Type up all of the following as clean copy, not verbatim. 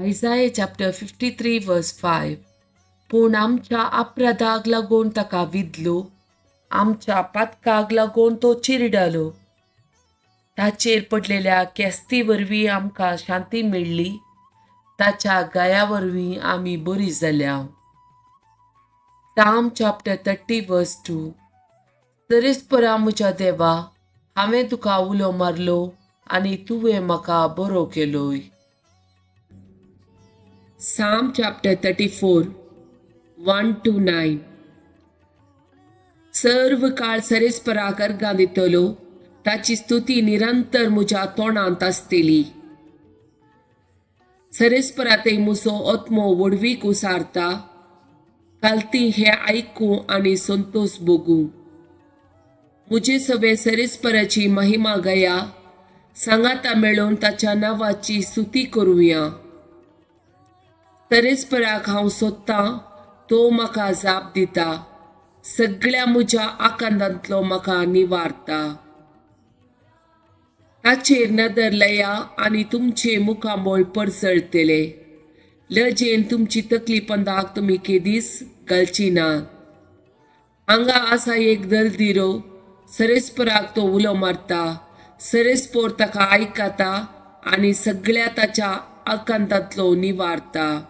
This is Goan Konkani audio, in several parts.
Isaiah chapter 53 verse 5. पूण आमच्या अपराधाक लागून ताका विदलो, आमच्या पातकाक लागून तो चिरडलो. ताचेर पडलेल्या केस्ती वरवीं आमकां शांती मेळ्ळी, ताच्या गाया वरवीं आमी बरी जाल्या. Psalm chapter 30 verse 2. तरेस्परा म्हज्या देवा, हांवें तुका उलो मारलो आनी तुवें म्हाका बरो केलोय. Psalm chapter 34 1 to 9. सर्व काळ सरेस्पराक अर्गां दितलो, ताची स्तुती निरंतर म्हज्या तोंडांत आसतली. सरेस्परातय मुसो आत्मो व्हडवीक उसारता, कालती हे आयकूं आनी संतोष भोगूं. म्हजे सवे सरेस्पराची महिमा गया, सांगाता मेळोवन ताच्या नांवाची स्तुती करुया. सरेस्पराक हांव सोदतां, तो म्हाका जाप दिता, सगळ्या म्हज्या आकांतांतलो म्हाका निवारता. ताचेर नदर लया आनी तुमचे मुखामळ परजळतले, लजेन तुमची तकली पंदाक तुमी केदीच घालची ना. हांगा आसा एक दलदिरो, सरेस्पराक तो उलो मारता, सरेस्पोर ताका आयकता आनी सगळ्या ताच्या आकांतांतलो निवारता.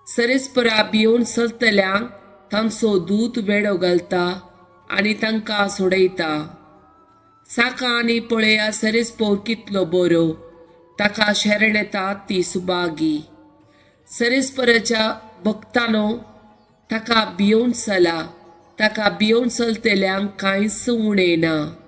सरेस्परा भियोवन चलतल्यांक तांचो दूत वेडो घालता आनी तांकां सोडयता. साका आनी पळया सरेस्पोर कितलो बरो, ताका शरण येता ती सुभागी. सरेस्पराच्या भक्तानो, ताका भियोवन चला, ताका भियोवन चलतल्यांक कांयच उणें ना.